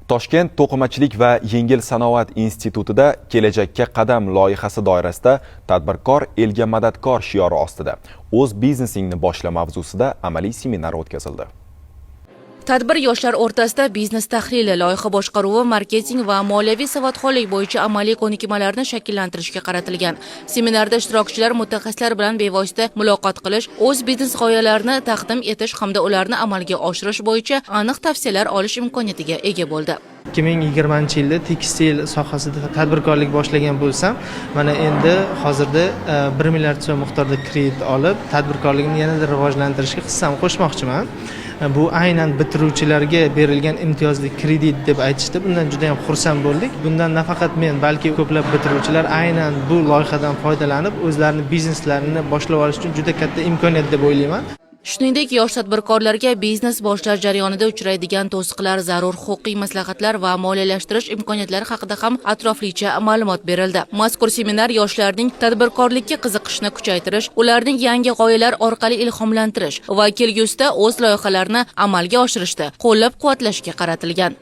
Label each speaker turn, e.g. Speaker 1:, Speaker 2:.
Speaker 1: Toshkent to'qimachilik va yengil sanoat institutida "Kelajakka qadam" loyihasi doirasida "Tadbirkor elga madadkor" shiori ostida "O'z biznesingni boshla" mavzusida amaliy seminar o'tkazildi.
Speaker 2: Tadbir yoshlar o'rtasida biznes tahlili, loyiha boshqaruvi, marketing va moliyaviy savodxonlik bo'yicha amaliy ko'nikmalarni shakllantirishga qaratilgan. Seminarda ishtirokchilar mutaxassislar bilan bevosita muloqot qilish, o'z biznes g'oyalarini taqdim etish hamda ularni amalga oshirish bo'yicha aniq tavsiyalar olish imkoniyatiga ega bo'ldi.
Speaker 3: 2020-yilda tekstil sohasida tadbirkorlik boshlagan bo'lsam, mana endi hozirda 1 milliard so'm miqdorda kredit olib, tadbirkorligimni yanada rivojlantirishga hissam qo'shmoqchiman. Bu aynan bitiruvchilarga berilgan imtiyozli kredit deb aytishdi. Bundan juda yam xursand bo'ldik. Bundan nafaqat men, balki ko'plab bitiruvchilar aynan bu loyihadan foydalanib, o'zlarini bizneslarini boshlab olish uchun juda katta imkoniyat deb o'ylayman.
Speaker 2: Shuningdek, yosh tadbirkorlarga biznes boshlash jarayonida uchraydigan to'siqlar, zarur huquqiy maslahatlar va moliyalashtirish imkoniyatlari haqida ham atroflicha ma'lumot berildi. Mazkur seminar yoshlarning tadbirkorlikka qiziqishini kuchaytirish, ularning yangi g'oyalar orqali ilhomlantirish va kelgusida o'z loyihalarini amalga oshirishda qo'llab-quvvatlashga qaratilgan.